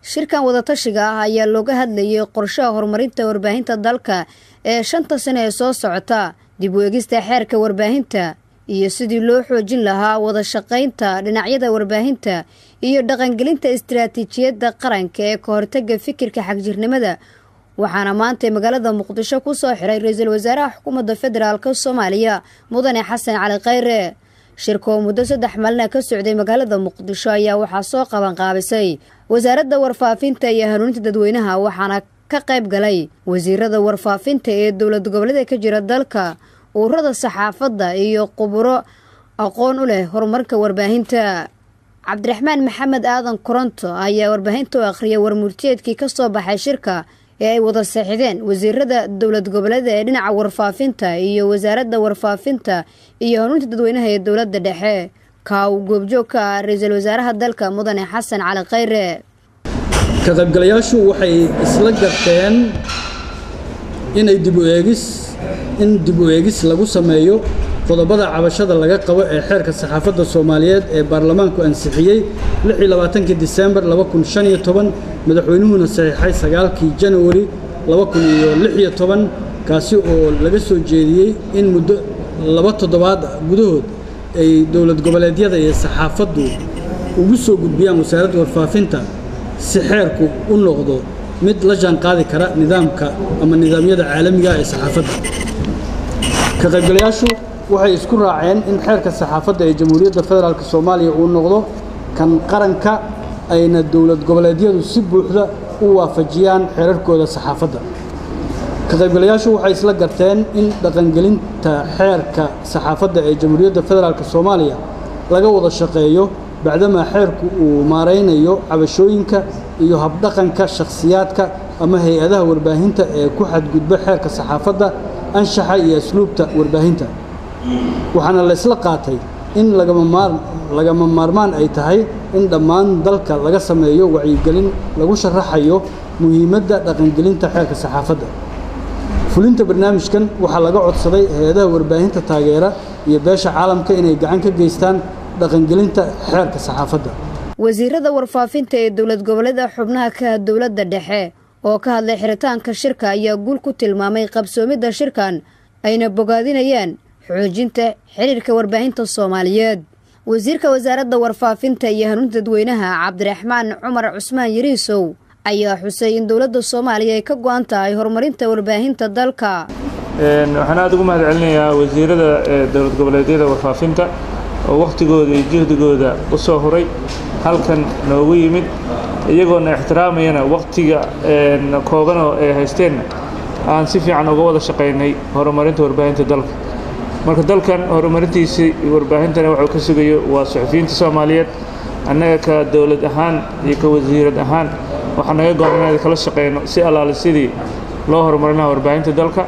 Shirkan wadatashiga ah ayaa looga hadlayay qorshaha horumarinta warbaahinta dalka ee 5ta sano ee soo socota, dib u eegista xeerka warbaahinta iyo sidii loo xoojin lahaa wada shaqaynta dhinacyada warbaahinta iyo dhaqangelinta istiraatiijiyadda qaranka ee ka hortagga fikirka xagjirnimada. Waxaana maanta magaalada Muqdisho ku soo xiray ra-iisul wasaaraha xukuumadda federaalka Soomaaliya, Mudane Xasan Cali Khayre. Shirka oo muddo 3 maalina ka socday magaalada Muqdisho ayaa waxaa soo qaban qaabisay wasaaradda warfaafinta iyo hanuuninta dadweynaha, waxaana ka qayb galay wasiirada warfaafinta ee dowlad goboleeda ka jira dalka, ururada saxaafadda iyo khuburo aqoon u leh horumarka warbaahinta. Cabdiraxmaan Maxamed Aadan Koronto ayaa warbaahinta u akhriyay warmurtiyeedkii ka soo baxay shirka ee ay wada saxiixdeen wasiirada dowlad goboleeda ee dhinaca warfaafinta iyo wasaaradda warfaafinta iyo hanuunta dadweynaha ee dowladda dhexe, kaa uu goobjoog ka ah ra-iisul wasaaraha dalka, Mudane Xasan Cali Khayre. Ka qaybgalayaashu waxay isla garteen inay dib u eegis in dib u eegis lagu sameeyo qodobada cabashada laga qabo ee xeerka saxaafadda Soomaaliyeed ee baarlamaanku ansixiyey 26kii Disembar 2015, madaxweynuhuna saxiixay 9kii Janawari 2016, kaasi oo laga soo jeediyey in muddo 2 toddobaad gudahood ay dowlad goboleedyada iyo saxaafaddu ugu soo gudbiyaan wasaaradda warfaafinta si xeerku u noqdo mid la jaan qaadi kara nidaamka ama nidaamyada caalamiga ee saxaafadda. Ka qaybgalayaashu waxay isku raaceen in xeerka saxaafadda ee Jamhuuriyadda Federaalk Soomaaliya uu noqdo kan qaranka, ayna dowlad goboleedyadu si buuxda u waafajiyaan xeerarkooda saxaafadda. Ka qaybgalayaashu waxay isla garteen in dhaqangelinta xeerka saxaafadda ee Jamhuuriyadda Federaalk Soomaaliya laga wada shaqeeyo, bacdamaa xeerku uu maaraynayo cabashooyinka iyo habdhaqanka shakhsiyaadka ama hay-adaha warbaahinta ee ku xadgudba xeerka saxaafadda, anshaxa iyo asluubta warbaahinta. Waxaana la isla qaatay in lagama maarmaan ay tahay in dhammaan dalka laga sameeyo wacyigelin lagu sharaxayo muhiimadda dhaqangelinta xeerka saxaafadda. Fulinta barnaamijkan waxaa laga codsaday hay-adaha warbaahinta taageera iyo beesha caalamka inay gacan ka geystaan dhaqangelinta xeerka saxaafadda. Wasiirada warfaafinta ee dowlad goboleeda xubnaha ka dowladda dhexe oo ka hadlay xiritaanka shirka ayaa guul ku tilmaamay qabsoomidda shirkan, ayna bogaadinayaan xoojinta xiriirka warbaahinta Soomaaliyeed. Wasiirka wasaaradda warfaafinta iyo hanuunta dadweynaha, Cabdiraxmaan Cumar Cusmaan Yariisow, ayaa xusay in dowladda Soomaaliya ay ka go-an tahay horumarinta warbaahinta dalka. Waxaan aada ugu mahad celinayaa wasiirada dowlad goboleedyada warfaafinta oo wakhtigooda iyo juhdigooda u soo huray halkan noogu yimid, iyagoona ixtiraamayana wakhtiga koobanoo ay haysteenna aan si fiican uga wada shaqaynay horumarinta warbaahinta dalka. Marka dalkan horumarintiisii warbaahintana wuxuu ka sugayo waa suxufiyiinta Soomaaliyeed. Annaga ka dowlad ahaan iyo ka wasiirad ahaan waxaa naga go-an inaan kala shaqeyno si allaale sidii loo horumarin lahaa warbaahinta dalka.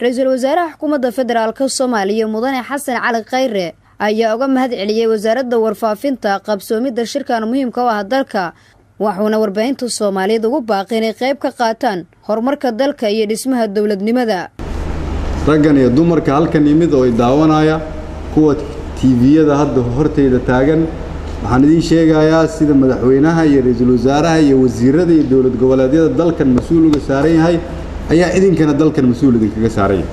Ra-iisul wasaaraha xukuumadda federaalka Soomaaliya, Mudane Xasan Cali Khayre, ayaa uga mahad celiyey wasaaradda warfaafinta qabsoomidda shirkan muhiimka u ah dalka, waxuuna warbaahinta Soomaaliyeed ugu baaqay inay qayb ka qaataan horumarka dalka iyo dhismaha dowladnimada. Raggan iyo dumarka halkan yimid oo i daawanaya, kuwa TV-yada hadda hortayda taagan, waxaan idiin sheegayaa sida madaxweynaha iyo ra-iisul wasaaraha iyo wasiirada iyo dowlad goboleedyada dalkan mas-uul uga saaran yahay ayaa idinkana dalkan mas-uul idinkaga saaran yahay.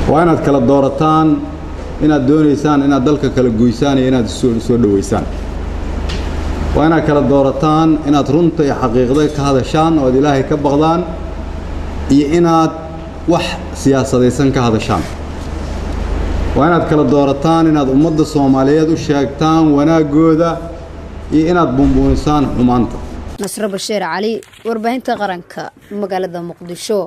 Waa inaad kala doorataan inaad doonaysaan inaad dalka kala goysaan iyo inaad soo dhoweysaan. Waa inaad kala doorataan inaad runta iyo xaqiiqda ka hadashaan oo aad Ilaahay ka baqdaan iyo inaad wax siyaasadaysan ka hadashaan. Waa inaad kala doorataan inaad ummadda Soomaaliyeed u sheegtaan wanaaggooda iyo inaad buunbuunisaan xumaanta. Nasro Bashiir Cali, warbaahinta qaranka, magaalada Muqdisho.